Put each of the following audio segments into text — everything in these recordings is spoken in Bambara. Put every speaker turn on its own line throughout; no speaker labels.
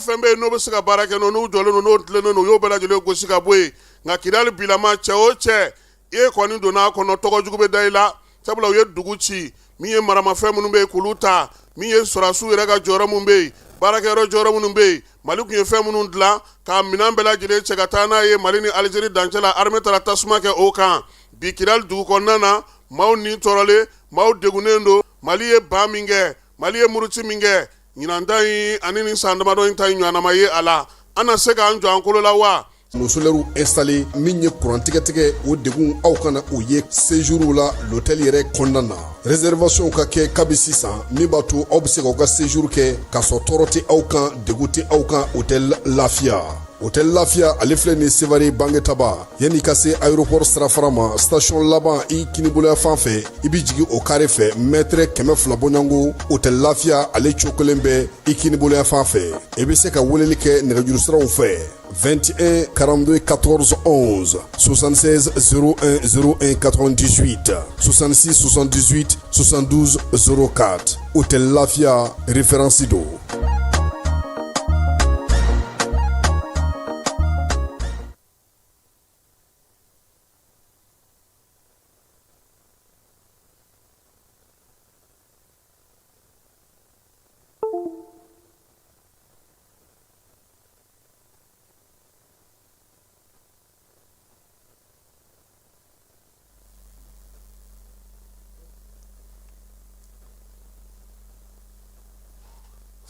Fɛn bɛ yen n'o bɛ se ka baara kɛ n'o jɔlen don n'o tilennen don u y'o bɛɛ lajɛlen gosi ka bɔ yen. Nka Kidali bilama, cɛ o cɛ e kɔni donna a kɔnɔ, tɔgɔ jugu bɛ da i la, sabula u ye dugu ci. Min ye maramafɛn minnu bɛ yen k'olu ta, min ye sɔrɔdasiw yɛrɛ ka jɔyɔrɔ minnu bɛ yen, baarakɛyɔrɔ jɔyɔrɔ minnu bɛ yen, Mali tun ye fɛn minnu dilan k'a minɛn bɛɛ lajɛlen cɛ ka taa n'a ye Mali ni Alizeri dancɛ la, armée taara tasuma kɛ o kan. Bi Kidali dugu kɔnɔna na, maaw ni tɔɔrɔlen, maaw degunnen don. Mali ye ban min kɛ, Mali ye muruti min kɛ ɲinan ta in ani ni san damadɔ in ta in ɲɔgɔnna ma ye a la, an na se k'an jɔ an kolo la wa?
Panneau solairew installé min ye kuran tigɛtigɛ o degun aw kana o ye séjour la l'hôtel yɛrɛ kɔnɔna na. Réservation ka kɛ kabi sisan min b'a to aw bɛ se k'aw ka séjour kɛ k'a sɔrɔ tɔɔrɔ tɛ aw kan, degun tɛ aw kan. Hôtel Lafiya, Hôtel Lafiya, ale filɛ nin Sevare Bangetaba, yanni ka se aéroport sirafara ma, station laban i kiniboloya fan fɛ, i bɛ jigin o kare fɛ mètre 200 bɔɲɔgɔnko. Hôtel Lafiya, ale cokolen bɛ i kiniboloya fan fɛ. I bɛ se ka weleli kɛ nɛgɛjuru siraw fɛ: 21 42 14 11, 76 01 01 98, 66 78 72 04. Hôtel Lafiya, référence don.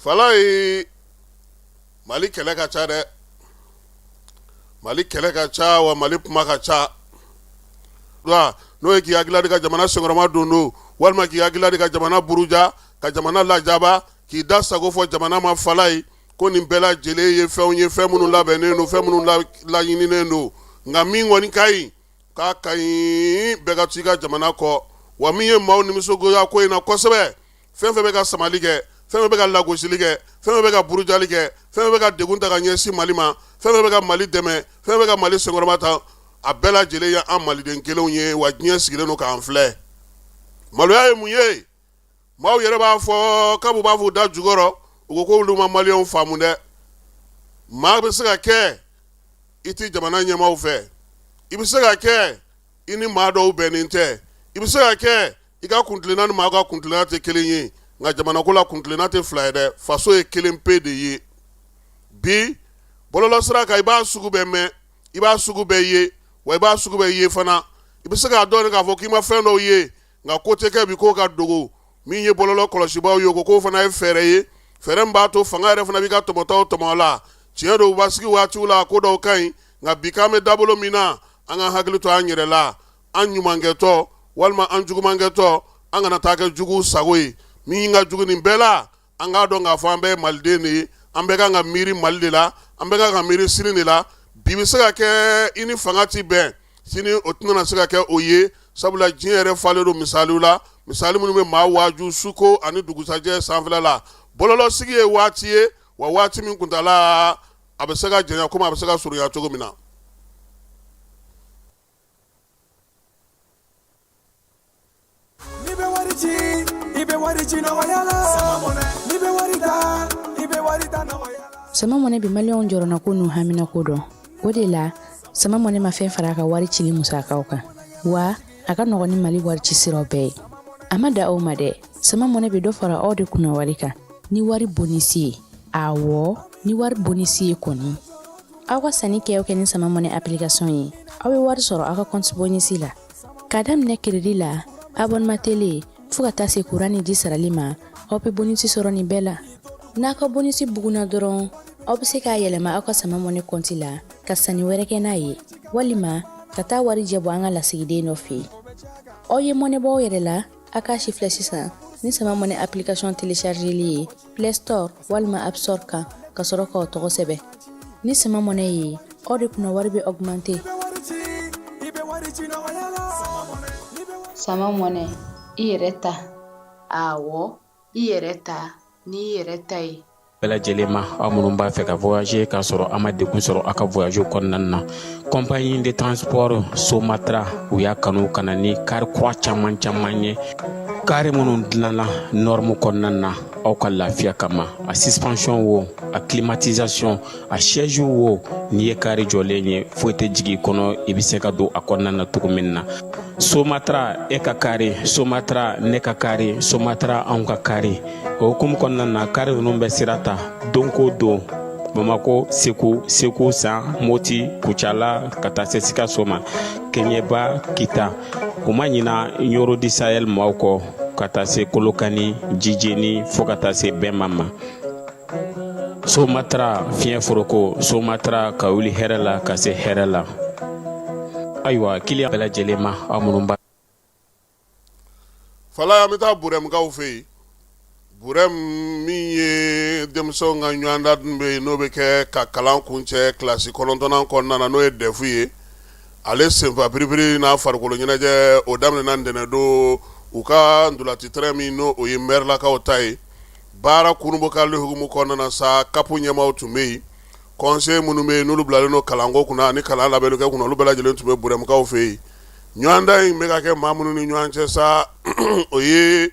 Falaye, Mali kɛlɛ ka ca dɛ, Mali kɛlɛ ka ca wa Mali kuma ka ca. N'o ye k'i hakilila di ka jamana senkɔrɔma don don walima k'i hakilila di ka jamana buruja, ka jamana lajaba, k'i da sago fɔ jamana ma, Falaye, ko nin bɛɛ lajɛlen ye fɛnw ye, fɛn minnu labɛnnen don, fɛn minnu laɲininen don. Nka min kɔni ka ɲi, k'a ka ɲi bɛɛ ka to i ka jamana kɔ. Wa min ye maaw nisɔngoya ko in na kosɛbɛ, fɛn fɛn bɛ ka samali kɛ, fɛn fɛn bɛ ka lagosili kɛ, fɛn fɛn bɛ ka burujali kɛ, fɛn fɛn bɛ ka degun ta ka ɲɛsin Mali ma, fɛn fɛn bɛ ka Mali dɛmɛ, fɛn fɛn bɛ ka Mali senkɔrɔma ta, a bɛɛ lajɛlen ye an maliden kelenw ye. Wa diɲɛ sigilen don k'an filɛ. Maloya ye mun ye? Maaw yɛrɛ b'a fɔ k'u b'a fɔ u da jukɔrɔ, u ko k'olu ma maliyɛnw faamu dɛ. Maa bɛ se ka kɛ i tɛ jamana ɲɛmaaw fɛ, i bɛ se ka kɛ i ni maa dɔw bɛnnen tɛ, i bɛ se ka kɛ i ka kuntilenna ni maa ka kuntilenna tɛ kelen ye, nka jamanako la kuntilenna tɛ fila ye dɛ, faso ye kelen pe de ye. Bi bɔlɔlɔsira kan, i b'a sugu bɛɛ mɛn, i b'a sugu bɛɛ ye, wa i b'a sugu bɛɛ ye fana. I bɛ se k'a dɔn k'a fɔ k'i ma fɛn dɔw ye, nka ko tɛ kɛ bi k'o ka dogo. Min ye bɔlɔlɔ kɔlɔsibaaw ye, ko k'o fana ye fɛɛrɛ ye, fɛɛrɛ min b'a to fanga yɛrɛ fana b'i ka tɔmɔtaw tɔmɔ la. Tiɲɛ don, basigi waatiw la ko dɔw ka ɲi, nka bi k'an bɛ dabolo min na, an ka hakili to an yɛrɛ la. An ɲumankɛtɔ walima an jugumankɛtɔ, an kana taa kɛ jugu sago ye. Min ka jugu nin bɛɛ la, an k'a dɔn k'a fɔ an bɛɛ ye maliden de ye, an bɛɛ kan ka miiri Mali de la, an bɛɛ kan ka miiri sini de la. Bi bɛ se ka kɛ i ni fanga tɛ bɛn, sini o tɛna se ka kɛ o ye, sabula diɲɛ yɛrɛ falen don misaliw la, misali minnu bɛ maa waaju suko ani dugusajɛ sanfɛla la. Bɔlɔlɔsigi ye waati ye wa, waati min kuntaala a bɛ se ka janya komi a bɛ se ka surunya cogo min na.
N'i bɛ wari ci, i bɛ wari ci nɔgɔya la. N'i bɛ wari ta, i bɛ wari ta nɔgɔya la.
Sama Mɔnɛ bɛ maliyɛnw jɔrɔnako n'u haminako dɔn. O de la, Sama Mɔnɛ ma fɛn fara a ka wari cili musakaw kan, wa a ka nɔgɔn ni Mali wari ci siraw bɛɛ ye. A ma dan o ma dɛ, Sama Mɔnɛ bɛ dɔ fara aw de kunna wari kan ni wari bonisi ye. Awɔ, ni wari bonisi ye kɔni. Aw ka sanni kɛ o kɛ ni Sama Mɔnɛ application ye, aw bɛ wari sɔrɔ aw ka compte bonus la. K'a daminɛ crédit la, abonnement télé, fo ka taa se courant ni ji sarali ma, aw bɛ bonus sɔrɔ nin bɛɛ la. N'a ka bonus bugunna dɔrɔn, aw bɛ se k'a yɛlɛma aw ka Sama Mɔnɛ compte la ka sanni wɛrɛ kɛ n'a ye, walima ka taa warijɛ bɔ an ka lasigiden dɔ fɛ yen. Aw ye mɔnɛ bɔ aw yɛrɛ la, a k'a si filɛ sisan ni Sama Mɔnɛ application téléchargeli ye Play Store walima App Store kan, ka sɔrɔ k'aw tɔgɔ sɛbɛn. Ni Sama Mɔnɛ ye, aw de kunna wari bɛ augmenter.
Sama Mɔnɛ, i yɛrɛ ta. Awɔ, i yɛrɛ ta n'i yɛrɛ ta ye.
Bɛɛ lajɛlen ma, aw minnu b'a fɛ ka voyager k'a sɔrɔ a ma degun sɔrɔ aw ka voyage kɔnɔna na, compagnie de transport Somatra, u y'a kanu ka na ni kari kura caman caman ye, kari minnu dilanna norme kɔnɔna na. aw ka lafiya kama. A suspension wo, a climatisation, a siège wo, n'i ye kari jɔlen ye, foyi tɛ jigin i kɔnɔ, i bɛ se ka don a kɔnɔna na cogo min na. Somatra e ka kari, Somatra ne ka kari, Somatra anw ka kari. O hukumu kɔnɔna na, kari ninnu bɛ sira ta don ko don Bamakɔ, Segu, Segu San, Moti, Kucala, ka taa se Sikaso ma, Kɛɲɛba, Kita. U ma ɲina Ɲɔrɔ du Sahel maaw kɔ, ka taa se Kolokani, Jijeni, fo ka taa se Bɛnba ma. Somatra fiɲɛ foroko, Somatra ka wuli hɛrɛ la ka se hɛrɛ la. Ayiwa, kiliyan bɛɛ lajɛlen ma, aw minnu b'a
Fala, an bɛ taa Burɛmukaw fɛ yen. Burɛm min ye denmisɛnw ka ɲɔgɔndan dun bɛ yen, n'o bɛ kɛ ka kalan kuncɛ kilasi kɔnɔntɔnnan kɔnɔna na, n'o ye DEF ye, ale senfa piripiri n'a farikolo ɲɛnajɛ, o daminɛna ntɛnɛndon u ka ntolaci terrain min, n'o o ye mɛrilakaw ta ye. Baara kurunbonkari hukumu kɔnɔna na sa, CAP ɲɛmaaw tun bɛ yen, conseiller minnu bɛ yen n'olu bilalen don kalanko kunna ani kalan labɛnni kɛ kunna, olu bɛɛ lajɛlen tun bɛ Burɛmukaw fɛ yen. Ɲɔgɔndan in bɛ ka kɛ maa minnu ni ɲɔgɔn cɛ sa, o ye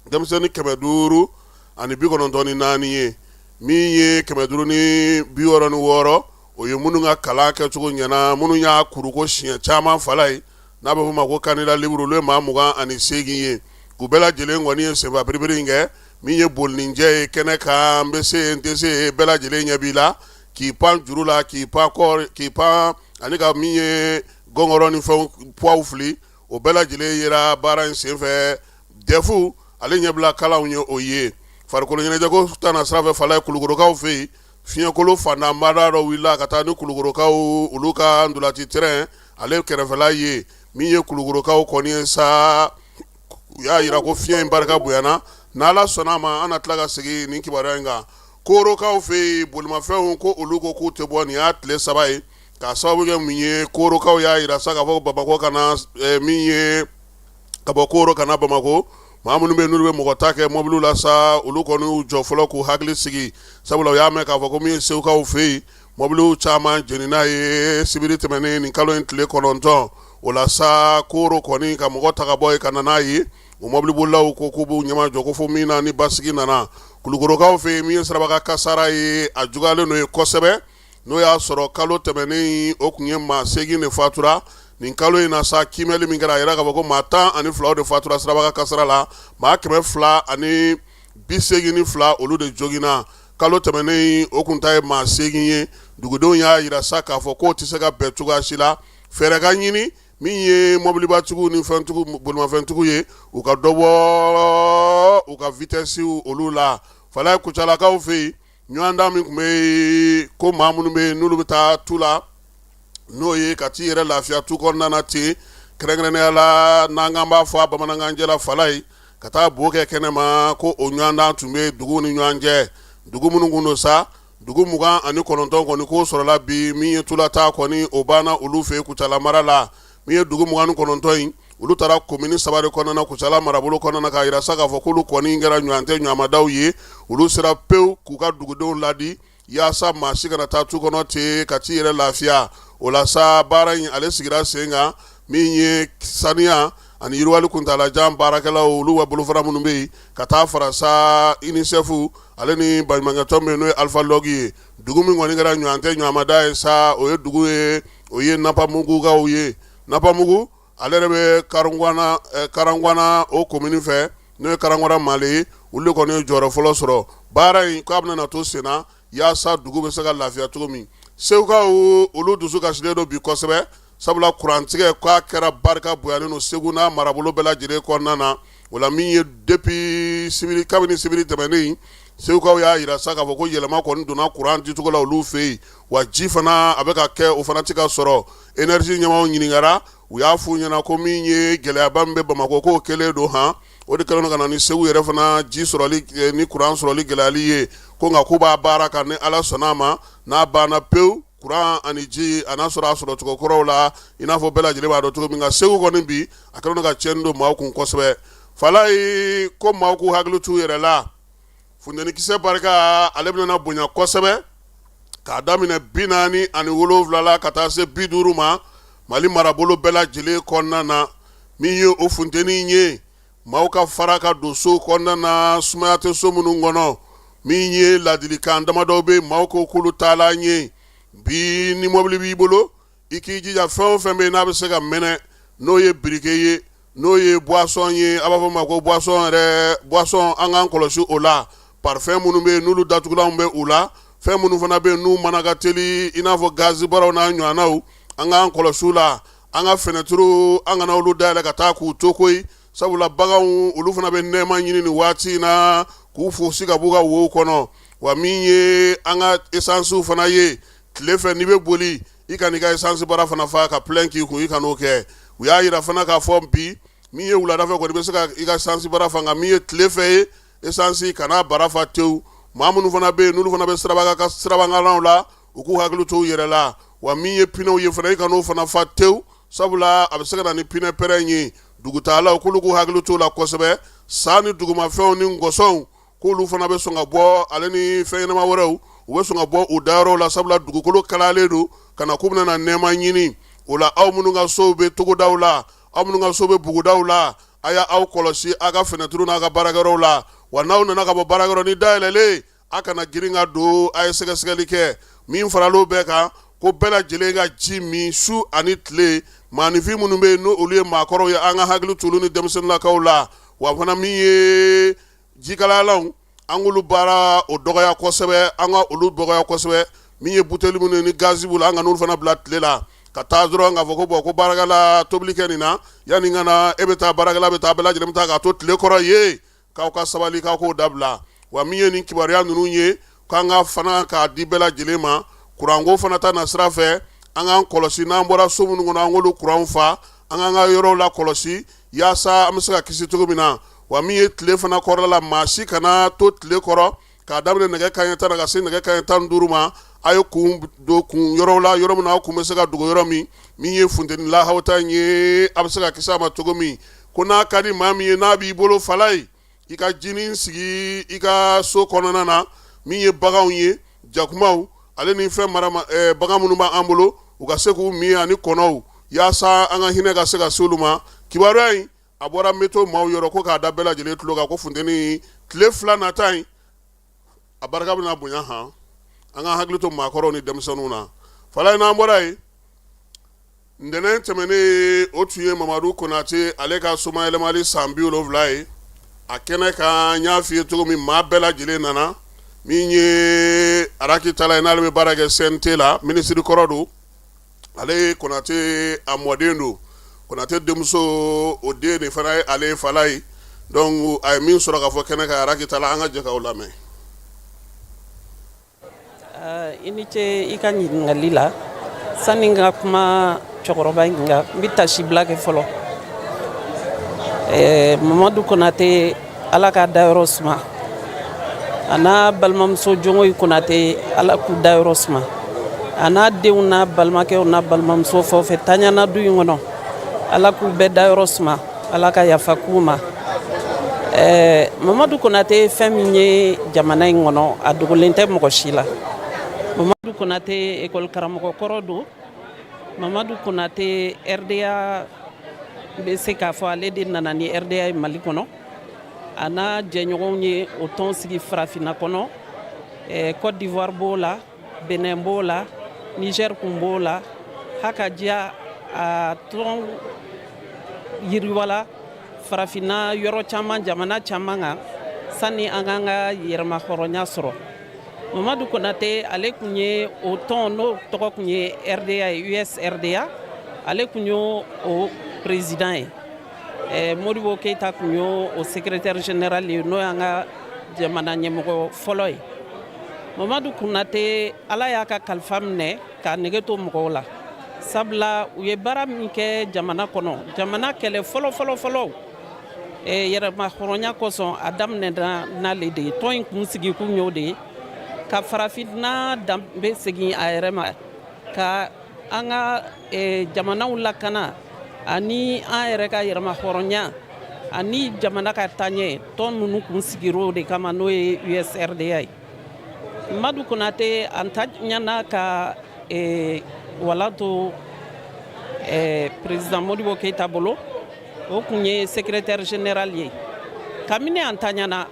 denmisɛnnin 594 ye. Min ye 566, o ye minnu ka kalan kɛcogo ɲɛna, minnu y'a kuruko siɲɛ caman fala ye, n'a bɛ f'o ma ko candidat libre, olu ye maa 28 ye. U bɛɛ lajɛlen kɔni ye senfa piripiri in kɛ. Min ye bolininjɛ ye kɛnɛ kan, n bɛ se, n tɛ se, bɛɛ lajɛlen ɲɛ b'i la, k'i pan juru la, k'i pan kɔɔri, k'i pan ani ka min ye gɔngɔrɔ ni fɛnw poids fili, o bɛɛ lajɛlen yera baara in senfɛ. DEF ale ɲɛbila kalanw ye o ye. Farikolo ɲɛnajɛko ta na sira fɛ, fala ye, Kulukorokaw fɛ yen, fiɲɛkolo fantanbada dɔ wulila ka taa ni Kulukorokaw olu ka ntolaci terrain ale kɛrɛfɛla ye. Min ye Kulukorokaw kɔni ye sa, u y'a jira ko fiɲɛ in barika bonyana. N'Ala sɔnna a ma, an na tila ka segin nin kibaruya in kan. Korokaw fɛ yen, bolimafɛnw ko olu ko k'u tɛ bɔ, nin y'a tile 3 ye, k'a sababu kɛ mun ye? Korokaw y'a jira sa k'a fɔ Bamakɔ ka na, min ye ka bɔ Koro ka na Bamakɔ, maa minnu bɛ n'olu bɛ mɔgɔ ta kɛ mɔbiliw la sa, olu kɔni y'u jɔ fɔlɔ k'u hakili sigi, sabula u y'a mɛn k'a fɔ ko min ye Segukaw fɛ yen, mɔbiliw caman jenina ye sibiri tɛmɛnen nin kalo in tile 9. O la sa, Koro kɔni ka mɔgɔ ta ka bɔ yen ka na n'a ye, o mɔbilibolilaw ko k'u b'u ɲɛmajɔ ko fo min na ni basigi nana. Kulukorokaw fɛ yen, min ye sirabakan kasara ye, a juguyalen don yen kosɛbɛ. N'o y'a sɔrɔ kalo tɛmɛnen, o tun ye maa 8 de fatura. Nin kalo in na sa, kiimɛli min kɛra, a yira k'a fɔ ko maa 12 de fatura sirabakan kasara la, maa 282, olu de joginna. Kalo tɛmɛnen, o tun ta ye maa 8 ye. Dugudenw y'a jira sa k'a fɔ k'o tɛ se ka bɛn cogoya si la, fɛɛrɛ ka ɲini min ye mɔbilibatigiw ni fɛntigiw, bolimafɛntigiw ye, u ka dɔ bɔ u ka vitesse olu la. Fala, Kucalakaw fɛ yen, ɲɔgɔndan min tun bɛ yen ko maa minnu bɛ yen n'olu bɛ taa tu la, n'o ye ka t'i yɛrɛ lafiya tu kɔnɔna na ten, kɛrɛnkɛrɛnnenya la n'an k'an b'a fɔ a bamanankanjɛ la, fala ye, ka taa bo kɛ kɛnɛma, ko o ɲɔgɔndan tun bɛ dugu ni ɲɔgɔn cɛ. Dugu minnu kun don sa, dugu 29 kɔni k'o sɔrɔla bi. Min ye tulata kɔni, o banna olu fɛ Kucala mara la. Min ye dugu 29 in, olu taara komini 3 de kɔnɔna na Kucala marabolo kɔnɔna na, k'a jira sa k'a fɔ k'olu kɔni kɛra ɲɔgɔn tɛ ɲɔgɔnmadaw ye. Olu sera pewu k'u ka dugudenw ladi yaasa maa si kana taa tu kɔnɔ ten ka t'i yɛrɛ lafiya. O la sa, baara in ale sigira sen kan. Min ye saniya ani yiriwali kuntaalajan baarakɛlaw, olu ka bolofara minnu bɛ yen, ka taa fara sa UNICEF ale ni baɲumankɛtɔn min n'o ye Alpha Log ye. Dugu min kɔni kɛra ɲɔgɔn tɛ ɲɔgɔnmada ye sa, o ye dugu ye, o ye Napamugukaw ye. Napamugu ale yɛrɛ bɛ Karangwana o komini fɛ, n'o ye Karangwana Male ye. Olu de kɔni ye jɔyɔrɔ fɔlɔ sɔrɔ baara in, k'a bɛna na to senna yaasa dugu bɛ se ka lafiya cogo min. Segukaw, olu dusu kasilen don bi kosɛbɛ, sabula kurantigɛ k'a kɛra barika bonyanen don Segu n'a marabolo bɛɛ lajɛlen kɔnɔna na. O la, min ye depuis sibiri, kabini sibiri tɛmɛnen, Segukaw y'a jira sa k'a fɔ ko yɛlɛma kɔni donna kuran dicogo la olu fɛ yen, wa ji fana a bɛ ka kɛ, o fana tɛ ka sɔrɔ. Énergie ɲɛmaaw ɲininkara, u y'a f'u ɲɛna ko min ye gɛlɛyaba min bɛ Bamakɔ, k'o kɛlen don han, o de kɛlen don ka na ni Segu yɛrɛ fana ji sɔrɔli ni kuran sɔrɔli gɛlɛyali ye, ko nka k'u b'a baara kan, ni Ala sɔnna a ma, n'a banna pewu, kuran ani ji a n'a sɔrɔ a sɔrɔ cogo kɔrɔw la, i n'a fɔ bɛɛ lajɛlen b'a dɔn cogo min. Nka Segu kɔni bi, a kɛlen don ka tiɲɛni don maaw kun kosɛbɛ. Falayi ko maaw k'u hakili t'u yɛrɛ la, funtenikisɛ barika ale bɛna bonya kosɛbɛ k'a daminɛ 47 la ka taa se 50 ma Mali marabolo bɛɛ lajɛlen kɔnɔna na. Min ye o funteni ye, Maaw ka fara ka don so kɔnɔna na, sumaya tɛ so minnu kɔnɔ. Min ye ladilikan damadɔ bɛ maaw ko k'olu taalan ye bi, ni mɔbili b'i bolo, i k'i jija fɛn o fɛn bɛ yen n'a bɛ se ka mɛnɛ, n'o ye briquet ye, n'o ye boisson ye, a b'a fɔ ma ko boisson yɛrɛ, boisson, an k'an kɔlɔsi o la. Parfum minnu bɛ yen n'olu datugulanw bɛ u la, fɛn minnu fana bɛ yen n'u mana ka teli, i n'a fɔ gazi baraw n'a ɲɔgɔnnaw, an k'an kɔlɔsi u la. An ka fenɛtiriw, an kana olu dayɛlɛ ka taa k'u to koyi, sabula baganw olu fana bɛ nɛɛma ɲini nin waati in na k'u fosi ka b'u ka wow kɔnɔ. Wa min ye an ka esansiw fana ye, tile fɛ n'i bɛ boli, i kan'i ka esansi bara fana fa ka plein k'i kun, i kan'o kɛ. U y'a jira fana k'a fɔ bi, min ye wulada fɛ kɔni, i bɛ se ka i ka esansi bara fa, nka min ye tile fɛ ye, esansi kana bara fa tewu. Maa minnu fana bɛ yen n'olu fana bɛ sirabakannaw la, u k'u hakili to u yɛrɛ la. Wa min ye pneu ye fana, i kan'o fana fa tewu, sabula a bɛ se ka na ni pneu pɛrɛn ye. Dugutaalaw k'olu k'u hakili t'o la kosɛbɛ. Sa ni dugumafɛnw ni nkɔsɔnw, k'olu fana bɛ sɔn ka bɔ, ale ni fɛn ɲɛnama wɛrɛw, u bɛ sɔn ka bɔ u dayɔrɔw la, sabula dugukolo kalayalen don ka na k'u bɛna na nɛɛma ɲini o la. Aw minnu ka sow bɛ togodaw la, aw minnu ka so bɛ bugudaw la, a y'aw kɔlɔsi aw ka fenɛtiriw n'a ka baarakɛyɔrɔw la. Wa n'aw nana ka bɔ baarakɛyɔrɔ ni dayɛlɛlen, a kana girin ka don, a ye sɛgɛsɛgɛli kɛ. Min faral'o bɛɛ kan, ko bɛɛ lajɛlen ka ji min su ani tile. Maaninfin minnu bɛ yen n'o olu ye maakɔrɔw ye, an ka hakili t'olu ni denmisɛnninlakaw la. Wa fana min ye jikalayalanw, an k'olu baara o dɔgɔya kosɛbɛ, an ka olu dɔgɔya kosɛbɛ. Min ye buteli minnu ye ni gazi b'u la, an kan'olu fana bila tile la ka taa dɔrɔn k'a fɔ ko bon, ko baarakɛla tobili kɛ nin na yanni ka na, e bɛ taa, baarakɛla bɛ taa, bɛɛ lajɛlen bɛ taa k'a to tile kɔrɔ ye. K'aw ka sabali, k'aw k'o dabila. Wa min ye nin kibaruya ninnu ye, k'an ka fana k'a di bɛɛ lajɛlen ma. Kuranko fana ta na sira fɛ, an k'an kɔlɔsi n'an bɔra so minnu kɔnɔ, an k'olu kuranw fa, an k'an ka yɔrɔw la kɔlɔsi yaasa an bɛ se ka kisi cogo min na. Wa min ye tile fana kɔrɔla la, maa si kana to tile kɔrɔ k'a daminɛ nɛgɛ kanɲɛ 10 na ka se nɛgɛ kanɲɛ 15 ma. A ye kun don kun yɔrɔw la, yɔrɔ min na aw kun bɛ se ka dogo, yɔrɔ min min ye funteni lahawuta in ye, a bɛ se ka kisi a ma cogo min. Ko n'a ka di maa min ye, n'a b'i bolo fala ye, i ka jinin sigi i ka so kɔnɔna na. Min ye baganw ye, jakumaw, ale ni fɛn mara bagan minnu b'an bolo, u ka se k'u min, ani kɔnɔw, yaasa an ka hinɛ ka se ka se olu ma. Kibaruya in a bɔra météo maaw yɔrɔ, ko k'a da bɛɛ lajɛlen tulo kan ko funteni tile 2 nata in, a barika bɛna bonya. Han, an ka hakili to maakɔrɔw ni denmisɛnninw na. Fala, n'an bɔra yen, ntɛnɛn tɛmɛnen, o tun ye Mamadu Konate ale ka somayɛlɛmali san 70 ye. A kɛnɛ kan, n y'a f'i ye cogo min, maa bɛɛ lajɛlen nana. Min ye Araki Tala ye, n'ale bɛ baara kɛ CNT la, minisiri kɔrɔ don, ale ye Konate a mɔden don, Konate denmuso, o den de fana ye ale fala ye. Donc a ye min sɔrɔ k'a fɔ kɛnɛ kan, Araki Tala, an ka jɛ k'aw lamɛn.
I ni ce i ka ɲininkali la. Sani n ka kuma cɛkɔrɔba in kan, n bɛ tasibila kɛ fɔlɔ. Mamadu Konate, Ala k'a dayɔrɔ suma, a n'a balimamuso Jongoyi Konate, Ala k'u dayɔrɔ suma, a n'a denw n'a balimakɛw n'a balimamuso fɛn o fɛn taɲana du in kɔnɔ, Ala k'u bɛɛ dayɔrɔ suma, Ala ka yafa k'u ma. Mamadu Konate ye fɛn min ye jamana in kɔnɔ, a dogolen tɛ mɔgɔ si la. Mamadu Konate ekɔli karamɔgɔ kɔrɔ don. Mamadu Konate, RDA, bɛ se k'a fɔ ale de nana ni RDA ye Mali kɔnɔ. A n'a jɛɲɔgɔnw ye o tɔn sigi farafinna kɔnɔ. Côte d'Ivoire b'o la, Benin b'o la, Niger kun b'o la. Haka diya a tɔn yiriwala farafinna yɔrɔ caman, jamana caman kan, sani an k'an ka yɛrɛma hɔrɔnya sɔrɔ. Mamadu Konate, ale kun ye o tɔn n'o tɔgɔ kun ye RDA ye, USRDA, ale kun y'o o président ye. Modibo Keyita kun y'o o secrétaire général ye, n'o y'an ka jamana ɲɛmɔgɔ fɔlɔ ye. Mamadu Konate, Ala y'a ka kalifa minɛ k'a nege to mɔgɔw la, sabula u ye baara min kɛ jamana kɔnɔ, jamana kɛlɛ fɔlɔ fɔlɔ fɔlɔ yɛrɛma hɔrɔnya kosɔn, a daminɛna n'ale de ye. Tɔn in kun sigikun y'o de ye, ka farafinna danbe segin a yɛrɛ ma, ka an ka jamanaw lakana, ani an yɛrɛ ka yɛrɛma hɔrɔnya, ani jamana ka taaɲɛ. Tɔn ninnu kun sigir'o de kama, n'o ye USRDA ye. Madu Konate, an ta ɲana ka wala to président Modibo Keyita bolo. O kun ye secrétaire général ye. Kabini an tanyana,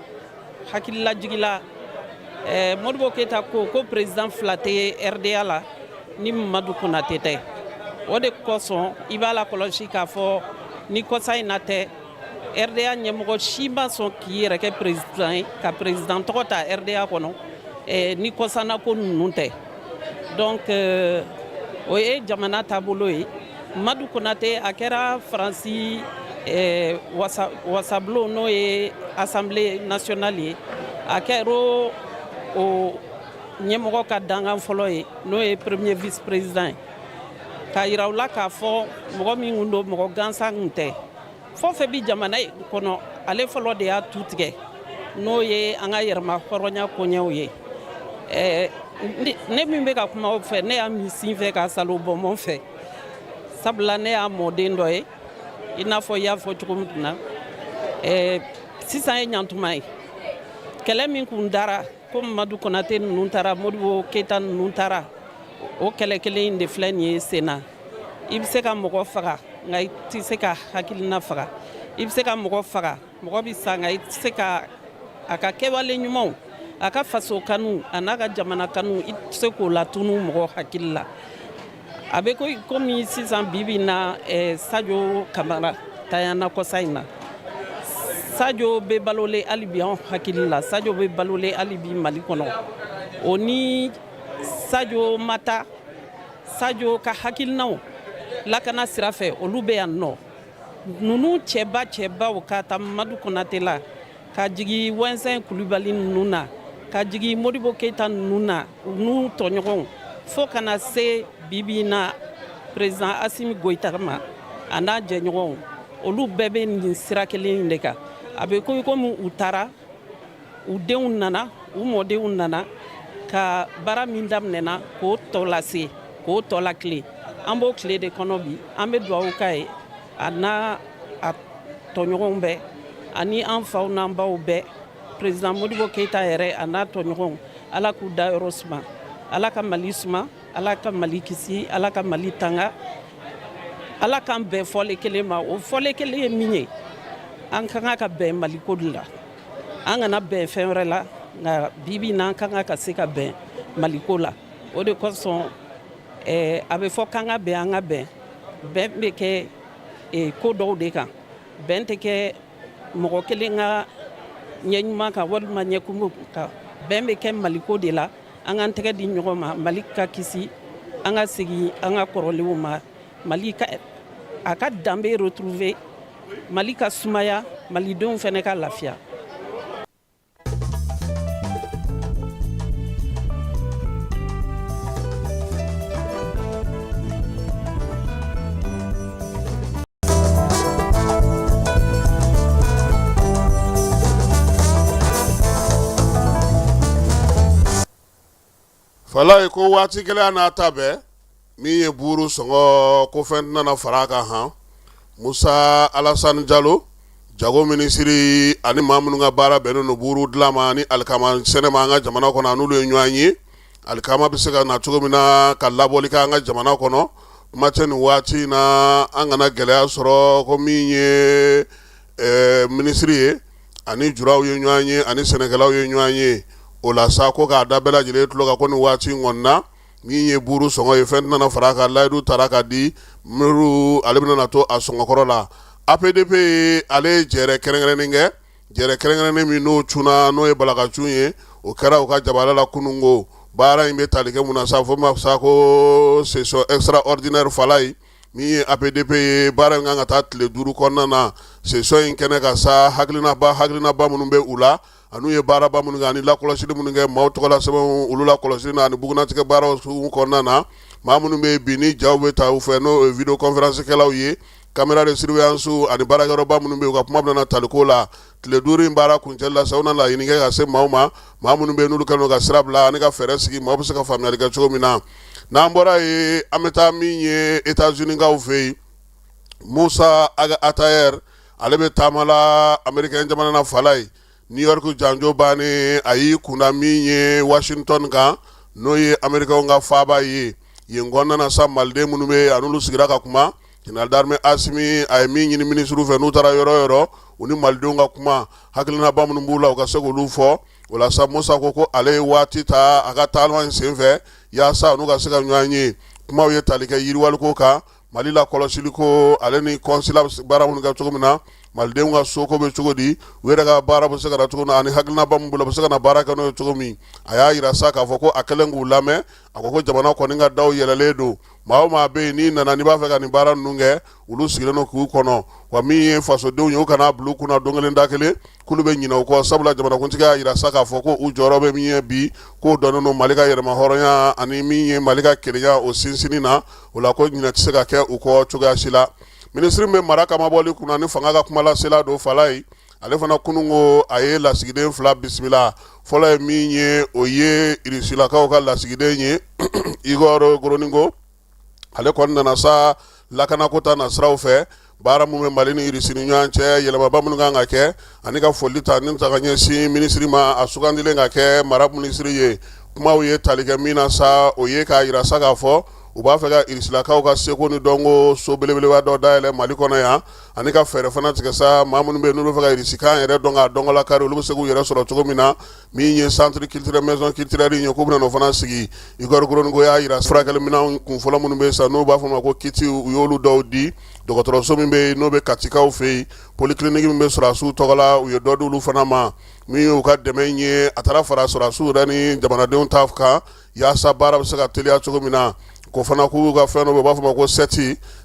hakililajigila, Modibo Keyita ko président fila tɛ RDA la ni Mamadu Konate tɛ. O de kosɔn i b'a la kɔlɔsi k'a fɔ ni kɔsa in na tɛ, RDA ɲɛmɔgɔ si ma sɔn k'i yɛrɛ kɛ président ye, ka président tɔgɔ ta RDA kɔnɔ, ni kɔsanna ko ninnu tɛ. Donc o ye jamana taabolo ye. Madu Konate, a kɛra Faransi wasabulon, n'o ye Assemblée nationale ye, a kɛra o ɲɛmɔgɔ ka dankan fɔlɔ ye, n'o ye premier vice président ye, k'a yira u la k'a fɔ mɔgɔ min kun don, mɔgɔ gansan kun tɛ. Fɛn o fɛn bi jamana kɔnɔ, ale fɔlɔ de y'a tu tigɛ, n'o ye an ka yɛrɛma hɔrɔnya koɲɛw ye. Ne min bɛ ka kuma o fɛ, ne y'a min sin fɛ ka salo bɔnbɔn fɛ, sabula ne y'a mɔden dɔ ye. I n'a fɔ i y'a fɔ cogo min na, sisan ye ɲantuma ye. Kɛlɛ min kun dara ko Mamadu Konate ninnu taara, Modibo Keyita ninnu taara, o kɛlɛ kelen in de filɛ nin ye sen na. I bɛ se ka mɔgɔ faga, nka i tɛ se ka hakilina faga. I bɛ se ka mɔgɔ faga, mɔgɔ bɛ sa, nka i tɛ se ka a ka kɛwale ɲumanw, a ka faso kanu, a n'a ka jamana kanu, i tɛ se k'o latunu mɔgɔ hakili la. A bɛ komi sisan bi bi na, Sajo Kamara tanyana kɔsa in na. Sajo bɛ balolen hali bi anw hakili la. Sajo bɛ balolen hali bi Mali kɔnɔ. O ni Sajo ma taa, Sajo ka hakilinaw lakana sira fɛ, olu bɛ yan nɔ. Ninnu cɛba cɛbaw, ka taa Mamadu Konate la, ka jigin Wɛnsɛn Kulubali ninnu na, ka jigin Modibo Keyita ninnu na, u n'u tɔɲɔgɔnw, fo ka na se bibi na président Asimi Goyita ma, a n'a jɛɲɔgɔnw, olu bɛɛ bɛ nin sira kelen in de kan. A bɛ ko komi u taara, u denw nana, u mɔdenw nana ka baara min daminɛna k'o tɔ lase, k'o tɔ lakile. An b'o tile de kɔnɔ bi. An bɛ dugawu k'a ye, a n'a a tɔɲɔgɔnw bɛɛ, ani an faw n'an baw bɛɛ, président Modibo Keyita yɛrɛ, a n'a tɔɲɔgɔnw. Ala k'u da yɔrɔ suma, Ala ka Mali suma, Ala ka Mali kisi, Ala ka Mali tanga, Ala k'an bɛn fɔlen kelen ma. O fɔlen kelen ye min ye, an ka kan ka bɛn Maliko de la. An kana bɛn fɛn wɛrɛ la, nka bibi na, an ka kan ka se ka bɛn Maliko la. O de kosɔn a bɛ fɔ k'an ka bɛn. An ka bɛn, bɛn bɛ kɛ ko dɔw de kan. Bɛn tɛ kɛ mɔgɔ kelen ka ɲɛ ɲuman kan walima ɲɛkumu kan. Bɛn bɛ kɛ Maliko de la. An k'an tɛgɛ di ɲɔgɔn ma, Mali ka kisi, an ka segin an ka kɔrɔlenw ma, Mali ka a ka danbe retrouver, Mali ka sumaya, malidenw fana ka lafiya.
Falaye ko waati gɛlɛya n'a ta bɛɛ, min ye buuru sɔngɔ ko fɛn tɛna fara a kan. Han, Musa Alasani Jalo, jago minisiri, ani maa minnu ka baara bɛnnen don buuru dilan ma ni alikama sɛnɛ ma an ka jamana kɔnɔ, a n'olu ye ɲɔgɔn ye. Alikama bɛ se ka na cogo min na ka labɔli kɛ an ka jamana kɔnɔ, kuma tɛ nin waati in na, an kana gɛlɛya sɔrɔ. Ko min ye minisiri ye, ani juraw ye ɲɔgɔn ye, ani sɛnɛkɛlaw ye ɲɔgɔn ye. O la sa, ko k'a da bɛɛ lajɛlen tulo kan ko nin waati in kɔni na, min ye buuru sɔngɔ ye, fɛn tɛna fara a kan. Layidu tara ka di minisiri, ale bɛna to a sɔngɔkɔrɔ la. APDP, ale ye jɛrɛ kɛrɛnkɛrɛnnen kɛ, jɛrɛ kɛrɛnkɛrɛnnen min n'o cunna, n'o ye balakacun ye, o kɛra u ka jabala la kununko. Baara in bɛ tali kɛ mun na sa? Fo ma sa ko session extraordinaire. Falaye, min ye APDP ye, baara in kan ka taa tile 5 kɔnɔna na. Session in kɛnɛ kan sa, hakilinaba minnu bɛ u la, an'u ye baaraba minnu kɛ, ani lakɔlɔsili minnu kɛ maaw tɔgɔla sɛbɛnw, olu lakɔlɔsili na ani bugunnatigɛ baaraw sugu kɔnɔna na, maa minnu bɛ bi ni jaw bɛ ta u fɛ, n'o ye vidéo conférence kɛlaw ye, caméra de surveillance, ani baarakɛyɔrɔba minnu bɛ yen, u ka kuma bɛna taliko la. Tile 5 in baara kuncɛli la sa, u na laɲini kɛ ka se maaw ma, maa minnu bɛ yen n'olu kɛlen don ka sira bila, ani ka fɛɛrɛ sigi maaw bɛ se ka faamuyali kɛ cogo min na. N'an bɔra yen, an bɛ taa min ye États-Unis kaw fɛ yen, Musa Ag Attaher, ale bɛ taama la Américain jamana na. Falaye, New York janjo bannen, a y'i kunda min ye Washington kan, n'o ye Américain ka faaba ye. Yen kɔnɔna na sa, maliden minnu bɛ yen, a n'olu sigira ka kuma. Général d'armée Asimi a ye min ɲini minisiriw fɛ, n'u taara yɔrɔ o yɔrɔ, u ni malidenw ka kuma, hakilinaba minnu b'u la, u ka se k'olu fɔ. O la sa, Musa ko ale ye waati ta a ka taama in senfɛ yaasa n'u ka se ka ɲɔgɔn ye. Kumaw ye tali kɛ yiriwaliko kan, Mali la kɔlɔsili ko, ale ni consulat baara minnu kɛ cogo min na, malidenw ka soko bɛ cogo di, u yɛrɛ ka baara bɛ se ka na cogo min na, ani hakilinaba min bolo, u bɛ se ka na baara kɛ n'o ye cogo min. A y'a jira sa k'a fɔ ko a kɛlen k'u lamɛn, a ko jamana kɔni ka daw yɛlɛlen don. Maa o maa bɛ yen n'i nana, n'i b'a fɛ ka nin baara ninnu kɛ, olu sigilen don k'u kɔnɔ. Wa min ye fasodenw ye, u kana bila u kunna don kelen da kelen k'olu bɛ ɲinɛ u kɔ, sabula jamanakuntigi y'a jira sa k'a fɔ ko u jɔyɔrɔ bɛ min ye bi, k'o dɔnnen don Mali ka yɛrɛmahɔrɔnya ani min ye Mali ka kelenya o sinsinni na. O la ko ɲinɛ tɛ se ka kɛ u kɔ cogoya si la. Minisiri min bɛ mara kamabɔli kunna ni fanga ka kumalasela don, Falayi, ale fana kunun ko a ye lasigiden fila bisimila. Fɔlɔ ye min ye, o ye Irisilakaw ka lasigiden ye, Igor Goronenko. Ale kɔni nana sa lakanako ta nasiraw fɛ, baara min bɛ Mali ni Irisi ni ɲɔgɔn cɛ, yɛlɛmaba minnu kan ka kɛ, ani ka foli ta ni ta ka ɲɛsin minisiri ma, a sugandilen ka kɛ mara minisiri ye. Kumaw ye tali kɛ min na sa, o ye k'a jira sa k'a fɔ u b'a fɛ ka Irisilakaw ka seko ni dɔnko so belebeleba dɔ dayɛlɛ Mali kɔnɔ yan, ani ka fɛɛrɛ fana tigɛ sa, maa minnu bɛ yen n'olu bɛ fɛ ka irisikan yɛrɛ dɔn k'a dɔnko lakari, olu bɛ se k'u yɛrɛ sɔrɔ cogo min na. Min ye centre culturel, maison culturelle ye, k'u bɛna o fana sigi. Igor Goronenko y'a jira furakɛliminɛn kun fɔlɔ minnu bɛ sa, n'u b'a fɔ ma ko kit, u y'olu dɔw di. Dɔgɔtɔrɔso min bɛ yen n'o bɛ Katikaw fɛ yen, polyclinique min bɛ sɔrɔdasiw tɔgɔ la, u ye dɔ di olu fana ma. Min y'u ka dɛmɛ ye, a taara fara sɔrɔdasiw yɛrɛ ni jamanadenw ta kan yaasa baara bɛ se ka teliya cogo min na. Ko fana k'u ka fɛn dɔ bɛ, u b'a fɔ ma ko set.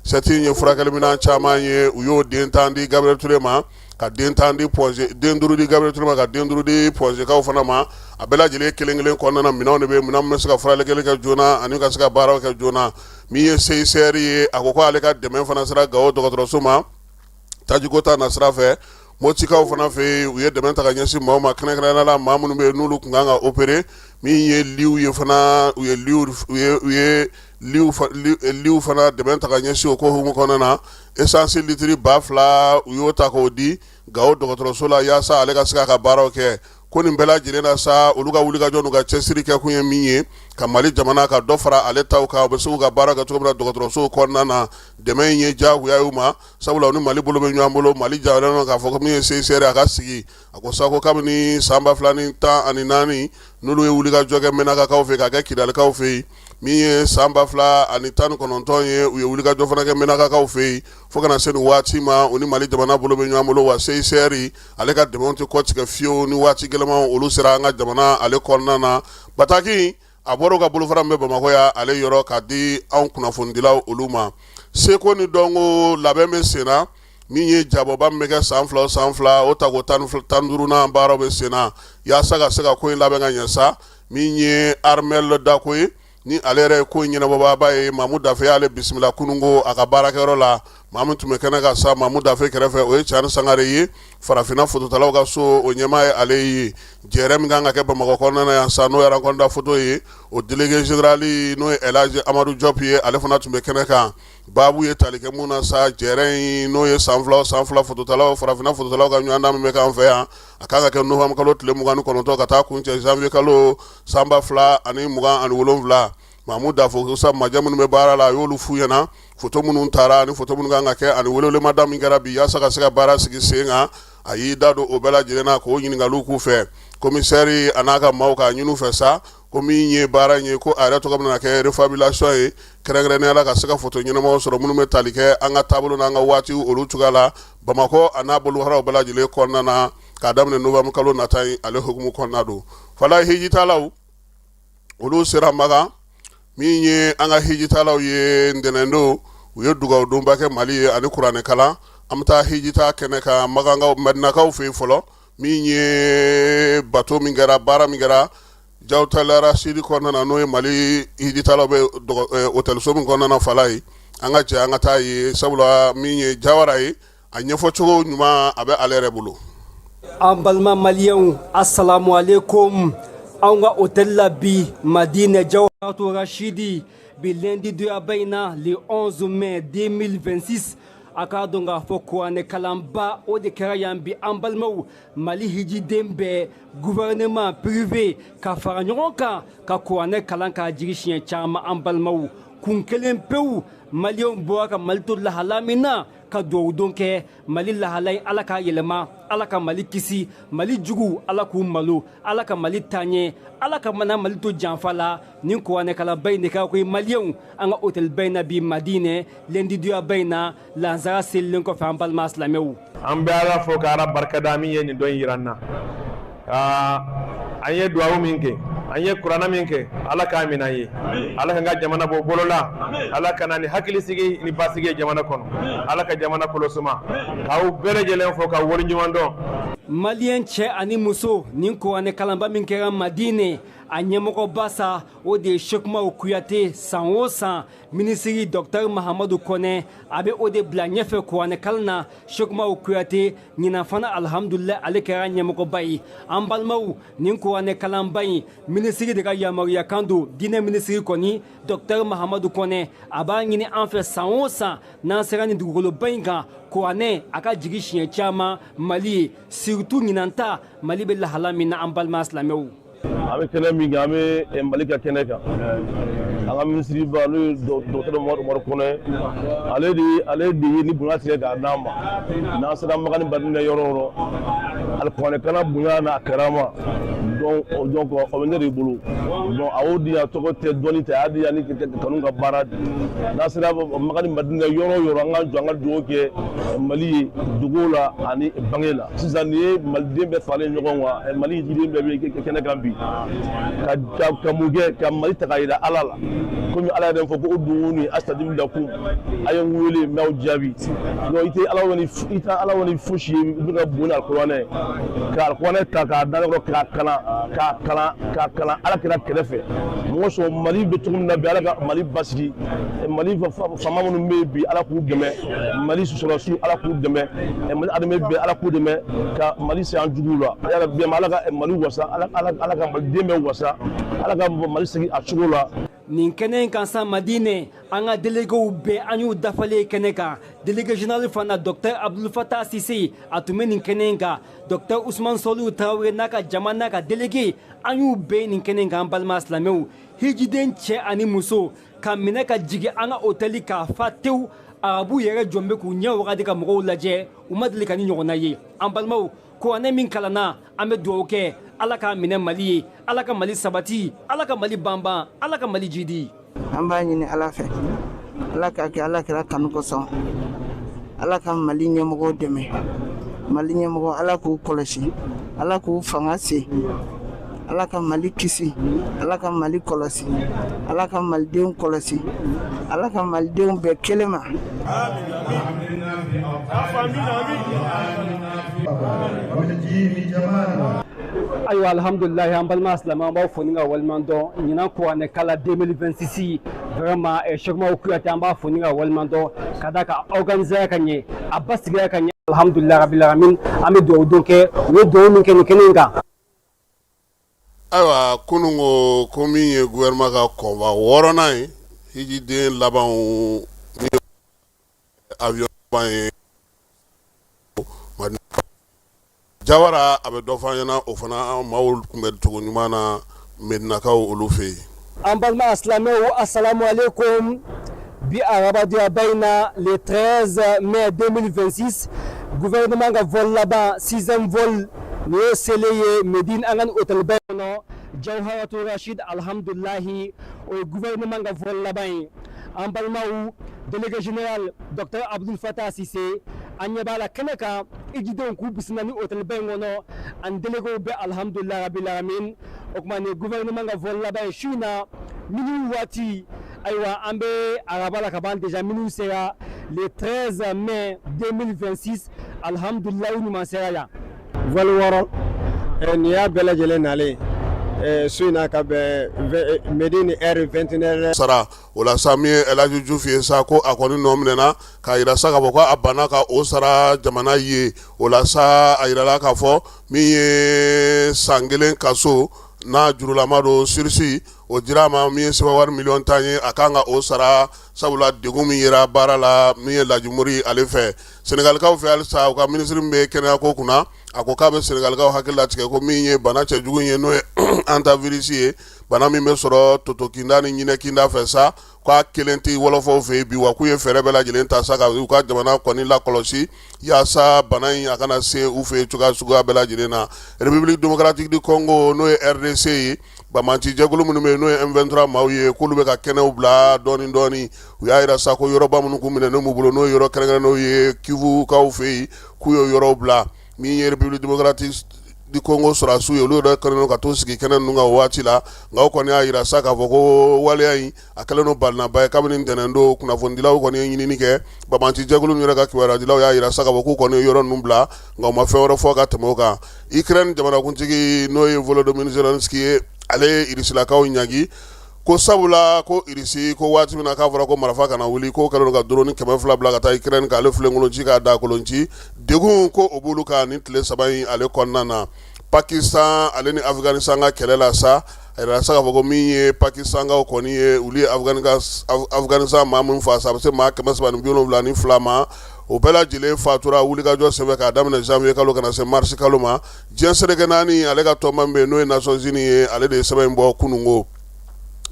Set ye furakɛliminɛn caman ye. U y'o den 10 di Gabriel Touré ma, ka den 10 di Point G, den 5 di Gabriel Touré ma, ka den 5 di Point Gkaw fana ma. A bɛɛ lajɛlen kelen kelen kɔnɔna na, minɛnw de bɛ, minɛn min bɛ se ka furakɛli kɛ joona ani ka se ka baaraw kɛ joona. Min ye CICR ye, a ko ko ale ka dɛmɛ fana sera Gawo dɔgɔtɔrɔso ma tajiko ta nasira fɛ. Motikaw fana fɛ yen, u ye dɛmɛ ta ka ɲɛsin maaw ma, kɛrɛnkɛrɛnnenya la maa minnu bɛ yen n'olu tun kan ka opérer. Min ye litw ye fana, u ye u ye litw fana dɛmɛ ta ka ɲɛsin o ko hukumu kɔnɔna na. Essence litiri 2000, u y'o ta k'o di Gawo dɔgɔtɔrɔso la yaasa ale ka se k'a ka baaraw kɛ. Ko nin bɛɛ lajɛlen na sa, olu ka wulikajɔ n'u ka cɛsiri kɛ kun ye min ye, ka Mali jamana ka dɔ fara ale taw kan, u bɛ se k'u ka baara kɛ cogo min na dɔgɔtɔrɔsow kɔnɔna na. Dɛmɛ in ye diyagoya y'u ma, sabula u ni Mali bolo bɛ ɲɔgɔn bolo. Mali jalen don k'a fɔ ko min ye CICR a ka sigi. A ko sa ko kabini san 2014, n'olu ye wulikajɔ kɛ Menakakaw fɛ ka kɛ Kidalikaw fɛ yen, min ye san 2019 ye, u ye wulikajɔ fana kɛ Menakakaw fɛ yen, fo ka na se nin waati ma, u ni Mali jamana bolo bɛ ɲɔgɔn bolo. Wa CICR ale ka dɛmɛ tɛ kɔtigɛ fiyewu ni waati gɛlɛnman olu sera an ka jamana ale kɔnɔna na. Bataki a bɔra ka bolofara min bɛ Bamakɔ yan, ale yɔrɔ ka di anw kunnafonidilaw olu ma. Seko ni dɔnko labɛn bɛ sen na. Min ye jabɔba min bɛ kɛ san 2 o san 2, o tako 15nan baaraw bɛ sen na yaasa ka se ka ko in labɛn ka ɲɛ sa. Min ye Armel Dako ye, ni ale yɛrɛ ye ko in ɲɛnabɔbaaba ye, Mamu Dafe y'ale bisimila kununko a ka baarakɛyɔrɔ la. Maa min tun bɛ kɛnɛ kan sa Mamu Dafe kɛrɛfɛ, o ye Cani Sangare ye, farafinna fototalaw ka so o ɲɛmaa ye ale ye. Jɛrɛ min kan ka kɛ Bamakɔ kɔnɔna na yan sa, n'o ye rencontre de la photo ye, o délégué général n'o ye Elhaji Amadu Jɔp ye, ale fana tun bɛ kɛnɛ kan. Baabu ye tali kɛ mun na sa, jɛrɛ in n'o ye san 2 o san 2 fototalaw, farafinna fototalaw ka ɲɔgɔndan min bɛ k'an fɛ yan, a kan ka kɛ novembre kalo tile 29 ka taa kuncɛ janvier kalo san 2027. Mamu Dafo sa, majɛ minnu bɛ baara la, a y'olu f'u ɲɛna, foto minnu taara ani foto minnu kan ka kɛ ani welewelemada min kɛra bi yaasa ka se ka baara sigi sen kan. A y'i da don o bɛɛ lajɛlen na k'o ɲininkaliw k'u fɛ. Commissaire a n'a ka maaw k'a ɲini fɛ sa ko min ye baara in ye, ko a yɛrɛ tɔgɔ bɛna kɛ refabulation ye, kɛrɛnkɛrɛnnenya la ka se ka foto ɲɛnamaw sɔrɔ minnu bɛ tali kɛ an ka taabolo n'an ka waati olu cogoya la Bamakɔ a n'a bolofaraw bɛɛ lajɛlen kɔnɔna na, k'a daminɛ novembre kalo nata in ale hukumu kɔnɔna don. Fala hijitalaw olu sera Makan. Min ye an ka hijitalaw ye ntɛnɛndon, u ye dugawudonba kɛ Mali ye ani kuranɛ kalan. An bɛ taa hijita kɛnɛ kan Makankaw, Madinakaw fɛ yen fɔlɔ. Min ye bato min kɛra, baara min kɛra Jawtala Rasidi kɔnɔna na, n'o ye Mali hijitalaw bɛ hôtelso min kɔnɔna na, Fala ye, an ka jɛ an ka taa ye, sabula min ye Jawara ye, a ɲɛfɔcogo ɲuman a bɛ ale yɛrɛ bolo.
An balima maliyɛnw, asalamu aleykum. Anw ka hôtel la bi, Madinɛ Jawharatou Rachidi, bi lundi doyaba in na, le 11 mai 2026, a k'a dɔn k'a fɔ kuranɛ kalanba o de kɛra yan bi. An balimaw, Mali hijiden bɛɛ, gouvernement, privé, ka fara ɲɔgɔn kan ka kuranɛ kalan k'a jigi siɲɛ caman. An balimaw, Kun kelen pewu, maliyɛnw bɔra ka Mali to lahala min na, ka dugawu don kɛ Mali lahala in, Ala k'a yɛlɛma, Ala ka Mali kisi Mali jugu, Ala k'u malo, Ala ka Mali taaɲɛ, Ala ka mana Mali to janfa la. Nin kuranɛkalanba in de kɛra koyi maliyɛnw an ka hôtelba in na bi Madinɛ, lɛndidonyaba in na, lansara selilen kɔfɛ, an balima silamɛw.
An bɛ Ala fo ka Ala barikada min ye nin don in jira an na. An ye duwawu min kɛ, an ye kuranɛ min kɛ, Ala k'a minɛ an ye. Ala k'an ka jamana bɔ bolo la. Ala ka na ni hakilisigi ni basigi ye jamana kɔnɔ. Ala ka jamana kolo suma. K'aw bɛɛ lajɛlen fo ka waleɲuman dɔn.
Maliyɛn cɛ ani muso, nin kuranɛ kalanba min kɛra Madinɛ, a ɲɛmɔgɔba sa, o de ye Sekumaw Kuyate. San o san, minisiri Dɔktɛr Mahamadu Kɔnɛ, a bɛ o de bila ɲɛfɛ kuranɛ kalan na. Sekumaw Kuyate, ɲinan fana, alihamudulila, ale kɛra ɲɛmɔgɔba ye. An balimaw, nin kuranɛ kalanba in, minisiri de ka yamaruya kan don. Diinɛ minisiri kɔni, Dɔktɛr Mahamadu Kɔnɛ, a b'a ɲini an fɛ san o san, n'an sera nin dugukoloba in kan, kuranɛ a ka jigin siɲɛ caman Mali ye, surtout ɲinan ta, Mali bɛ lahala min na, an balima silamɛw.
An bɛ kɛnɛ min kan, an bɛ Mali ka kɛnɛ kan, an ka minisiriba, n'o ye docteur Umaru Kɔnɛ, ale de ye ni bonya tigɛ k'a d'an ma. N'an sera Makan ni Madinɛ yɔrɔ o yɔrɔ, alikuranɛ kalan bonya n'a karama, donc o bɛ ne de bolo. Donc a y'o di yan, tɔgɔ tɛ, dɔnni tɛ, a y'a di yan ni kanu ka baara de. N'an sera Makan ni Madinɛ yɔrɔ o yɔrɔ, an ka jɔ, an ka dugawu kɛ Mali ye dogo la ani bange la. Sisan nin ye maliden bɛɛ faralen ɲɔgɔn kan, Mali jiden bɛɛ bɛ kɛnɛ kan bi ka mun kɛ? Ka Mali ta ka yira Ala la, komi Ala yɛrɛ fɔ ko uduni astajib lakum, a ye n wele, n b'aw jaabi. Donc i tɛ Ala wele, i tɛ Ala wele fosi ye i bɛ ka bon ni alikuranɛ, ka alikuranɛ ta k'a da kɔrɔ, k'a kalan, k'a kalan, k'a kalan Ala kira kɛrɛfɛ. Mɔgɔ sɔn Mali bɛ cogo min na bi, Ala ka Mali basigi. Mali faama minnu bɛ yen bi, Ala k'u dɛmɛ. Mali sɔrɔdasiw, Ala k'u dɛmɛ. Mali armée bɛɛ, Ala k'u dɛmɛ ka Mali se an juguw la. Yarabi, Ala ka Mali wasa, Ala ka maliden bɛɛ wasa, Ala ka Mali segin a cogo la.
Nin kɛnɛ in kan sa, Madinɛ, an ka déléguéw bɛɛ, an y'u dafalen kɛnɛ kan. Délégué général fana, docteur Abdul Fatah Sise, a tun bɛ nin kɛnɛ in kan. Docteur Ousmane Sɔliw Tarawele n'a ka jama, n'a ka délégué, an y'u bɛɛ nin kɛnɛ in kan. An balima silamɛw, hijiden cɛ ani muso ka minɛ ka jigin an ka hôtel k'a fa tewu. Arabu yɛrɛ jɔn bɛ k'u ɲɛ wagati ka mɔgɔw lajɛ, u ma deli ka ni ɲɔgɔnna ye. An balimaw, kuranɛ min kalanna, an bɛ dugawu kɛ, Ala k'a minɛ Mali ye, Ala ka Mali sabati, Ala ka Mali banban, Ala ka Mali jidi.
An b'a ɲini Ala fɛ, Ala k'a kɛ Ala kɛra kanu kosɔn. Ala ka Mali ɲɛmɔgɔw dɛmɛ. Mali ɲɛmɔgɔ, Ala k'u kɔlɔsi, Ala k'u fanga se, Ala ka Mali kisi, Ala ka Mali kɔlɔsi, Ala ka malidenw kɔlɔsi, Ala ka malidenw bɛɛ kelen ma.
Ayiwa, alhamdulilayi, an balima silamɛ, an b'aw fo ni ka waleɲuman dɔn. Ɲinan kuranɛ kala 2026, vraiment, Sekumaw Kuyate, an b'a fo ni ka waleɲuman dɔn ka da ka organiser ka ɲɛ, a basigira ka ɲɛ. Alhamdulilayi rabil alamin, an bɛ dugawu don kɛ, u ye dugawu min kɛ nin kɛnɛ in kan.
Ayiwa, kunun ko min ye gouvernement ka convoi wɔɔrɔnan ye, hijiden labanw ni avion laban ye Jawara, a bɛ dɔ fɔ an ɲɛna. O fana maaw tun bɛ cogo ɲuman na Medinakaw olu fɛ yen.
An balima silamɛw, assalamu alaikum. Bi arabadonyaba in na, le 13 mai 2026, gouvernement ka vol laban, sixième vol, nin ye selen ye Medine, an ka nin hôtel ba in kɔnɔ, Jawharatu Rashid. Alhamdulilahi, o ye gouvernement ka vol laban ye. An balimaw, délégué général docteur Abdul Fatah Sise, an ɲɛ b'a la kɛnɛ kan, ijidenw k'u bisimila ni hôtel ba in kɔnɔ, ani déléguéw bɛɛ. Alhamdulilahi rabil alamin. O tuma, nin ye gouvernement ka vol laban ye su in na, minuit waati. Ayiwa, an bɛ araba la ka ban déjà, minuit sera, le 13 mai 2026. Alhamdulilahi, u ɲuman sera yan.
Vol 6, nin y'a bɛɛ lajɛlen nalen su in na ka bɛn Medine heure 21
Sara o la sa, min ye El Hadji Diouf ye sa, ko a kɔni nɔ minɛna k'a yira sa k'a fɔ ko a banna ka o sara jamana ye. O la sa, a yirala k'a fɔ min ye san 1 kaso n'a jurulama don, sursis, o dira a ma. Min ye CFA wari miliyɔn 10 ye, a kan ka o sara, sabula degun min yera baara la, min ye Lajimori ale fɛ. Senegalikaw fɛ halisa, u ka minisiri min bɛ kɛnɛyako kunna. A ko k'a bɛ Senegalikaw hakili latigɛ ko min ye bana cɛjugu ye, n'o ye hantavirus ye, bana min bɛ sɔrɔ toto kinda ni ɲinɛ kinda fɛ sa, k'a kelen tɛ wɔlɔfɔw fɛ yen bi, wa k'u ye fɛɛrɛ bɛɛ lajɛlen ta sa ka u ka jamana kɔni lakɔlɔsi yaasa bana in a kana se u fɛ yen cogoya suguya bɛɛ lajɛlen na. République démocratique du Congo, n'o ye RDC ye, banbaanci jɛkulu minnu bɛ yen, n'o ye M23 maaw ye, k'olu bɛ ka kɛnɛw bila dɔɔni dɔɔni. U y'a jira sa ko yɔrɔba minnu kun minɛnen b'u bolo, n'o ye yɔrɔ kɛrɛnkɛrɛnnenw ye Kivukaw fɛ yen, k'u y'o yɔrɔw bila. Min ye République démocratique du Congo sɔrɔdasiw ye, olu yɛrɛ kɛlen don ka t'u sigi kɛnɛ ninnu kan o waati la. Nka o kɔni y'a jira sa k'a fɔ ko waleya in a kɛlen don balinaba ye kabini ntɛnɛn don. Kunnafonidilaw kɔni ye ɲinini kɛ, banbaanci jɛkulu ninnu yɛrɛ ka kibaruyadilaw y'a jira sa k'a fɔ k'u kɔni ye yɔrɔ ninnu bila, nka u ma fɛn wɛrɛ fɔ ka tɛmɛ o kan. Ukraine jamanakuntigi, n'o ye Volodymyr Zelensky ye, ale ye Irisilakaw ɲangi ko sabula ko Irisi ko waati min na k'a fɔra ko marifa kana wuli, k'o kɛlen don ka drone 200 bila ka taa Ukraine k'ale filenkolon ci, k'a dakolon ci. Degun ko o b'olu kan nin tile 3 in ale kɔnɔna na. Pakistan ale ni Afghanistan ka kɛlɛ la sa, a yirala sa k'a fɔ ko min ye Pakistankaw kɔni ye, olu ye Afghanistan maa min faa sa, a bɛ se maa 372 ma. O bɛɛ lajɛlen fatura wulikajɔ senfɛ k'a daminɛ janvier kalo ka na se mars kalo ma. Diɲɛ seleke naani ale ka tɔnba min bɛ yen, n'o ye Nations Unies ye, ale de ye sɛbɛn in bɔ kununko.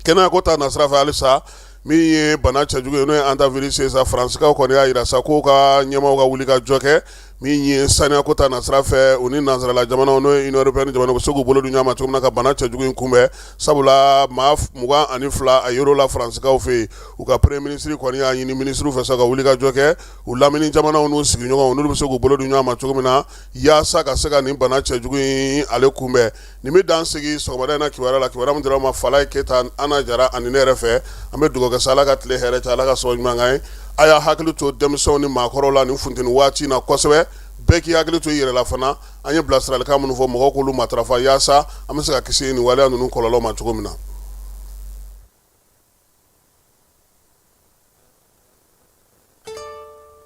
Kɛnɛya ko ta nasira fɛ halisa, min ye bana cɛjugu ye, n'o ye hantavirus ye sa, Faransikaw kɔni y'a jira sa k'u ka ɲɛmaaw ka wuli ka jɔ kɛ min ye saniya ko ta nasira fɛ, u ni nansarala jamanaw, n'o ye Union européenne jamanaw, bɛ se k'u bolo di ɲɔgɔn ma cogo min na ka bana cɛjugu in kunbɛn, sabula maa 22 a yer'o la Faransikaw fɛ yen. U ka premier ministre kɔni y'a ɲini minisiriw fɛ sa ka wuli ka jɔ kɛ, u lamini jamanaw n'u sigiɲɔgɔnw, n'olu bɛ se k'u bolo di ɲɔgɔn ma cogo min na yaasa ka se ka nin bana cɛjugu in ale kunbɛn. Nin bɛ dan sigi sɔgɔmada in na kibaruya la, kibaruya min dira aw ma Falaye Keyita, Ana Jara ani ne yɛrɛ fɛ. An bɛ dugawu kɛ sa, Ala ka tile hɛrɛ caya, Ala ka sababu ɲuman k'an ye. A y'a hakili to denmisɛnw ni maakɔrɔw la nin funteni waati in na kosɛbɛ. Bɛɛ k'i hakili to i yɛrɛ la fana. An ye bilasiralikan minnu fɔ, mɔgɔw k'olu matarafa yaasa an bɛ se ka kisi nin waleya ninnu kɔlɔlɔ ma cogo min na.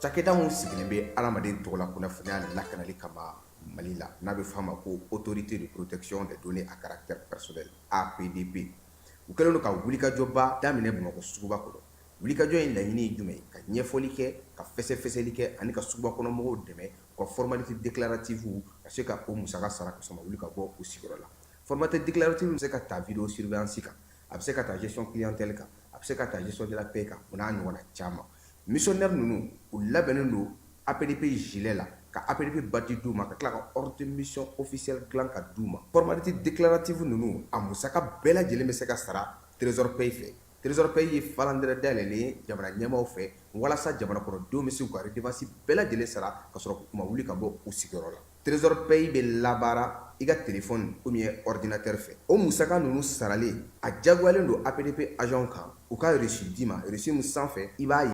Cakɛda min sigilen bɛ adamaden tɔgɔla kunnafoniya lakanali kama Mali la, n'a bɛ f'a ma ko Autorité de protection des données à caractère personnel, APDP, u kɛlen don ka wulikajɔba daminɛ Bamakɔ suguba kɔnɔ. Wulikajɔ in laɲini ye jumɛn ye? Ka ɲɛfɔli kɛ, ka fɛsɛfɛsɛli kɛ ani ka suguba kɔnɔ mɔgɔw dɛmɛ u ka formalité déclarative ka se ka o musaka sara ka sɔrɔ ma wuli ka bɔ u sigiyɔrɔ la. Formalité déclarative bɛ se ka ta vidéo surveillance kan, a bɛ se ka ta gestion clientèle kan, a bɛ se ka ta gestion de la paie kan, o n'a ɲɔgɔnna caman. Missionnaire ninnu, u labɛnnen don APDP gilet la, ka APDP badge d'u ma, ka tila ka ordre de mission officielle dilan ka d'u ma. Formalité déclarative ninnu, a musaka bɛɛ lajɛlen bɛ se ka sara Trésor Pay fɛ. Trésor Pay ye falandɛrɛ dayɛlɛlen ye jamana ɲɛmaaw fɛ walasa jamana kɔnɔdenw bɛ se k'u ka redevance bɛɛ lajɛlen sara ka sɔrɔ u ma wuli ka bɔ u sigiyɔrɔ la. Trésor Pay bɛ labaara i ka téléphone ou bien ordinateur fɛ. O musaka ninnu saralen, a jagoyalen don APDP agent kan u ka reçu d'i ma, reçu min sanfɛ i b'a